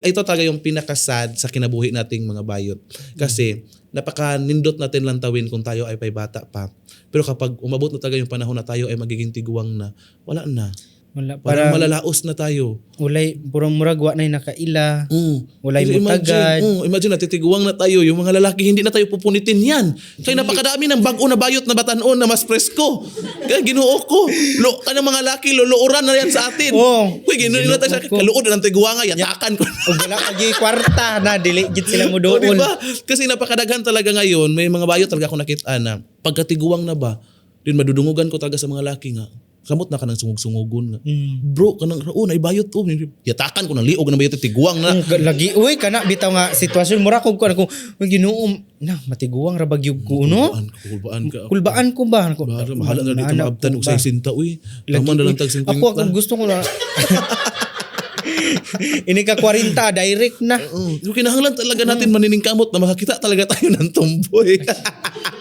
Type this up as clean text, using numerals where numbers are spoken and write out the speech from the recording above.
Ito talaga yung pinaka-sad sa kinabuhi nating mga bayot. Kasi napaka-nindot natin lantawin kung tayo ay pay bata pa. Pero kapag umabot na talaga yung panahon na tayo ay magiging tiguang na, wala na. Wala, Parang parang malalaos na tayo. Walay, purong murag wa na'y nakaila. Walay Kasi mutagad. imagine, imagine natitiguang na tayo, yung mga lalaki hindi na tayo pupunitin yan. Kaya napakadami ng bag-o na bayot na batanon na mas presko. Kaya Ginoo ko, lo, kanang mga laki, luluuran na yan sa atin. Oo. Uy, Ginoo na tayo sa Ginoo ko. kaluod na ng tiguanga, yatakan ko. O wala pa gyud kwarta na dili gid sila mo O, doon. di ba? Kasi napakadaghan talaga ngayon, may mga bayot talaga ako nakita na pagkatiguang na ba, din madudungugan ko talaga sa mga laki nga. Samot na ka ng sungog-sungugon nga. Bro, kanang oh, naibayot to. Yatakan ko ng liog ng bayot, tiguang na. Ang lagi uy kana bitaw nga sitwasyon mura kog kuan ko, "Uy, Ginoo na matiguang ra ba gyud ko, no?" Kulbaan ka, kulbaan ka. Kulbaan ko ba? Ako, Bahala, mahala na dito Mahala maabtan ko og ba? sa sinta uy. Lagi, Tama na lang uy. tag 50. Ako ang gusto ko na ini ka 40 direct na. Oo. So, kinahanglan talaga natin maniningkamot na makakita talaga tayo ng tomboy.